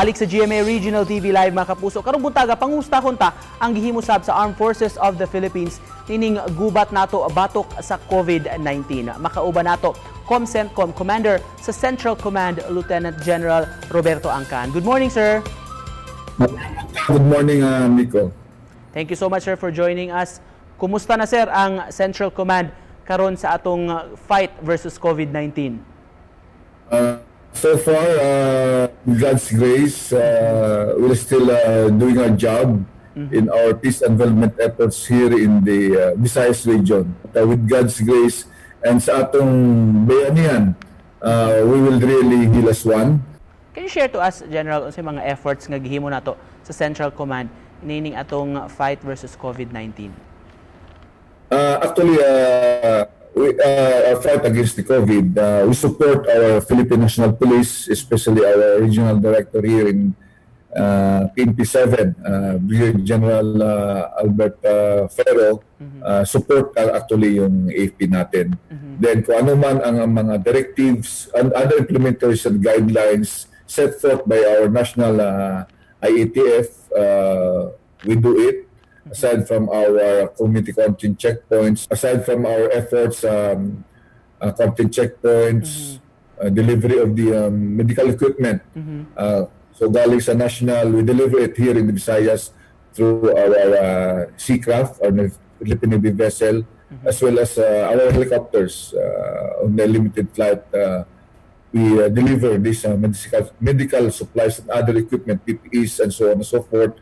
Balik sa GMA Regional TV Live, mga kapuso. Karong buntaga, pangustahon ta ang gihimo sab sa Armed Forces of the Philippines nining gubat nato batok sa COVID-19. Makauban nato COMCENTCOM Commander sa Central Command, Lieutenant General Roberto Angkan. Good morning, sir. Good morning, Miko. Thank you so much, sir, for joining us. Kumusta na, sir, ang Central Command karon sa atong fight versus COVID-19? So far, with God's grace, we're still doing our job in our peace and development efforts here in the Visayas region. With God's grace and sa atong bayanihan, we will really heal as one. Can you share to us, General, unsay mga efforts nga gihimo nato sa Central Command nining atong fight versus COVID-19? Actually, our fight against the COVID, we support our Philippine National Police, especially our regional director here in PNP 7, Brigadier General Albert Ferro, support actually yung AFP natin. Then kung ano man ang mga directives and other implementation guidelines set forth by our national IATF, we do it aside from our community quarantine checkpoints, aside from our efforts, quarantine checkpoints, delivery of the medical equipment. So galing sa national, we deliver it here in the Visayas through our seacraft, our Philippine Navy vessel, as well as our helicopters on the limited flight. We deliver these medical supplies and other equipment, PPEs and so on and so forth,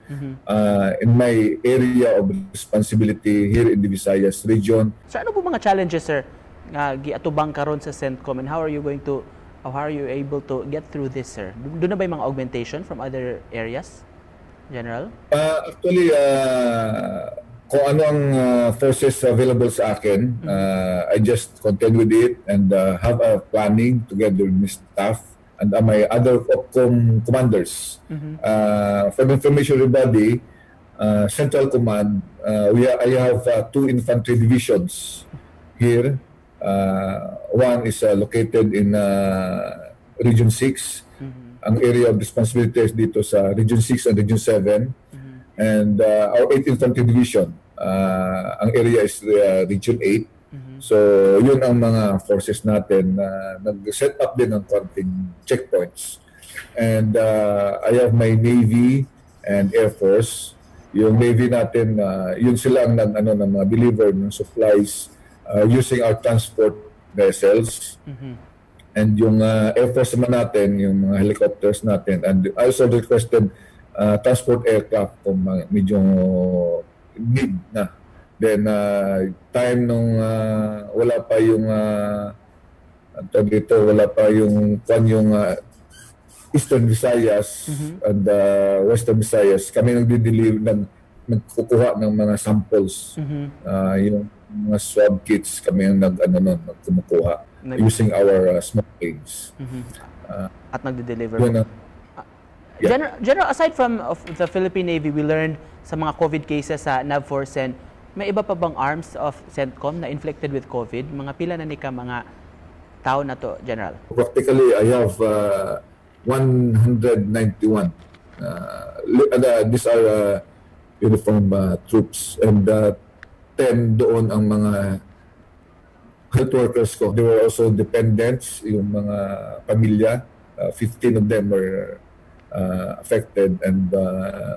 in my area of responsibility here in the Visayas region. Sir, ano po mga challenges, sir, nga giatubang karon sa CENTCOM and how are you going to or how are you able to get through this, sir? Duna ba yung mga augmentation from other areas, General? Actually, kung ano ang forces available sa akin, I just contend with it and have a planning together with my staff and my other OPCOM commanders. For the information of everybody, Central Command, I have two infantry divisions here. One is located in Region 6. Ang area of responsibility is dito sa Region 6 and Region 7. And our 8th Infantry Division, ang area is Region 8. So, yun ang mga forces natin na nag-set up din ng quarantine checkpoints. And I have my Navy and Air Force. Yung Navy natin, yun sila ang nag, ano, ng mga deliver ng supplies using our transport vessels. And yung Air Force naman natin, yung mga helicopters natin, and I also requested transport aircraft kung medyo need na. Then time nung wala pa yung ang tawag dito, wala pa yung kwan yung Eastern Visayas and Western Visayas, kami nagdi-deliver ng nagkukuha ng mga samples. Yung mga swab kits, kami ang nag ano nun, nagkumukuha using our small planes. At nagde-deliver. Yun ang Yeah. General, aside from of the Philippine Navy, we learned sa mga COVID cases sa NAVFORCEN, may iba pa bang arms of CENTCOM na inflicted with COVID? Mga pila na ni ka mga tao na to, General? Practically, I have 191. These are uniform troops and 10 doon ang mga health workers ko. They were also dependents, yung mga pamilya. 15 of them were affected and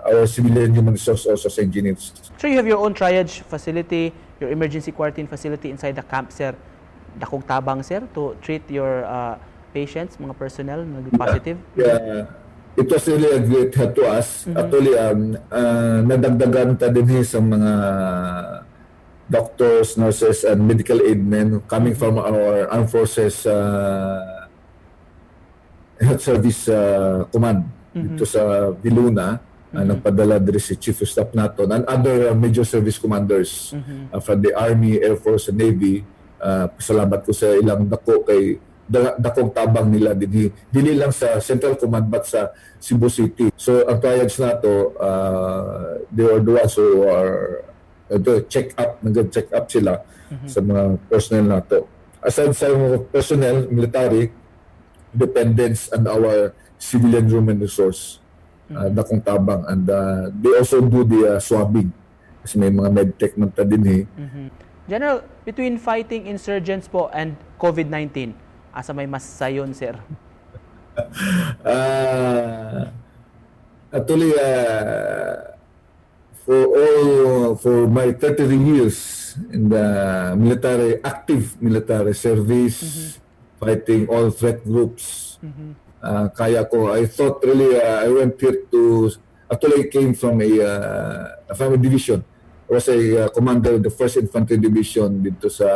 our civilian human resource also sa engineers. So you have your own triage facility, your emergency quarantine facility inside the camp, sir. Dakong tabang, sir, to treat your patients, mga personnel na positive? Yeah. It was really a great help to us. Actually, nadagdagan ta din sa mga doctors, nurses, and medical aid men coming from our Armed Forces Health Service Command dito sa V. Luna. Nagpadala diri si Chief of Staff naton and other major service commanders from the Army, Air Force, and Navy. Pasalamat ko sa ilang dako kay dakong tabang nila dinhi dili lang sa Central Command but sa Cebu City. So ang triage nato, they are the ones who are check up, nag-check up sila sa mga personnel nato. Aside sa mga personnel, military, dependents and our civilian human resource. Dakong tabang and they also do the swabbing kasi may mga medtech man ta din eh. General, between fighting insurgents po and COVID-19, asa may mas sayon, sir? Actually, for my 33 years in the military, active military service, fighting all threat groups, kaya ko. I thought really, I went here to, actually I came from a division. I was a commander of the 1st Infantry Division dito sa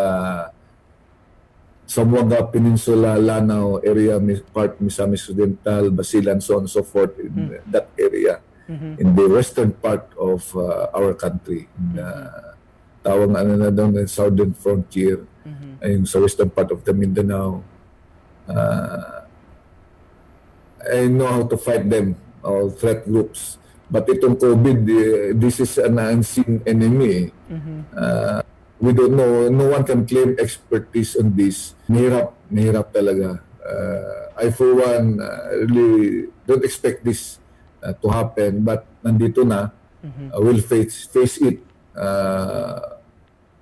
Zamboanga Peninsula, Lanao area, part Misamis Occidental, Basilan, so on and so forth in that area, in the western part of our country. In the, tawag ano na doon, the southern frontier, ay yung sa western part of the Mindanao. I know how to fight them, all threat groups. But itong COVID, eh, this is an unseen enemy, eh. We don't know, no one can claim expertise on this. Mahirap, mahirap talaga. I for one really don't expect this to happen, but nandito na, we'll face it.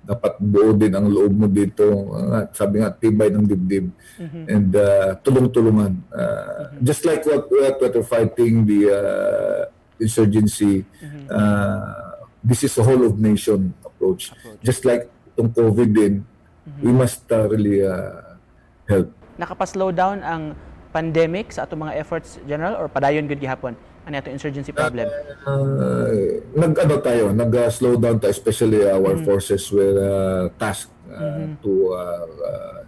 Dapat buo din ang loob mo dito. Sabi nga, tibay ng dibdib. And tulong-tulungan. Just like what we're fighting the insurgency, this is a whole of nation approach. Just like itong COVID din, we must really help. Nakapa-slow down ang pandemic sa atong mga efforts, General, or padayon gud gihapon ang atong insurgency problem? Nag-ano tayo, nag-slow down tayo, especially our forces were tasked to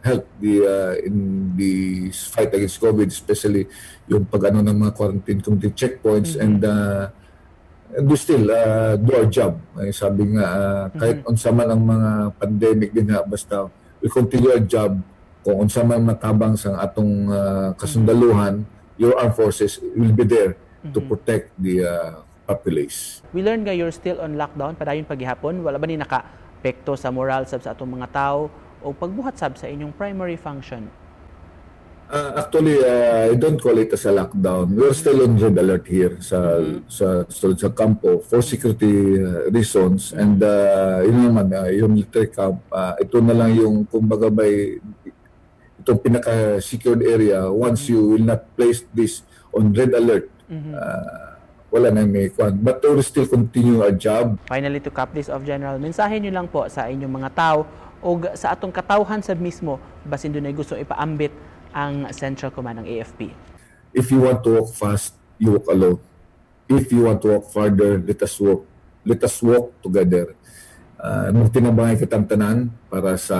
help the in the fight against COVID, especially yung pag-ano ng mga quarantine community checkpoints and we still do our job. Ay, sabi nga, kahit unsa man ang mga pandemic din ha, basta we continue our job. Kung unsa man matabang sa atong kasundaluhan, your armed forces will be there to protect the populace. We learned nga you're still on lockdown, padayon pagihapon. Wala ba ni naka-epekto sa moral sab sa atong mga tao o pagbuhat sab sa inyong primary function? Actually, I don't call it as a lockdown. We're still on red alert here sa kampo for security reasons and yun naman yung military camp, ito na lang yung kumbaga by itong pinaka secured area. Once you will not place this on red alert, wala na may kwan, but we will still continue our job. Finally, to cap this off, General, mensahe nyo lang po sa inyong mga tao o sa atong katawhan sa mismo, basin dunay gusto ipaambit ang Central Command ng AFP. If you want to walk fast, you walk alone. If you want to walk farther, let us walk. Let us walk together. Magtinabangay kitang tanan para sa,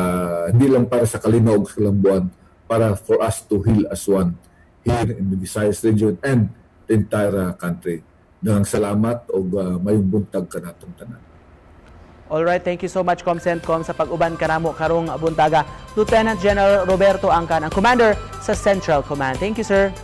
hindi lang para sa kalinaw sa kalambuan, para for us to heal as one here in the Visayas region and the entire country. Daghang salamat og mayong buntag kanatong tanan. Alright, thank you so much, ComCentCom, sa pag-uban kanamo karong buntaga. Lieutenant General Roberto Angkan, ang commander sa Central Command. Thank you, sir.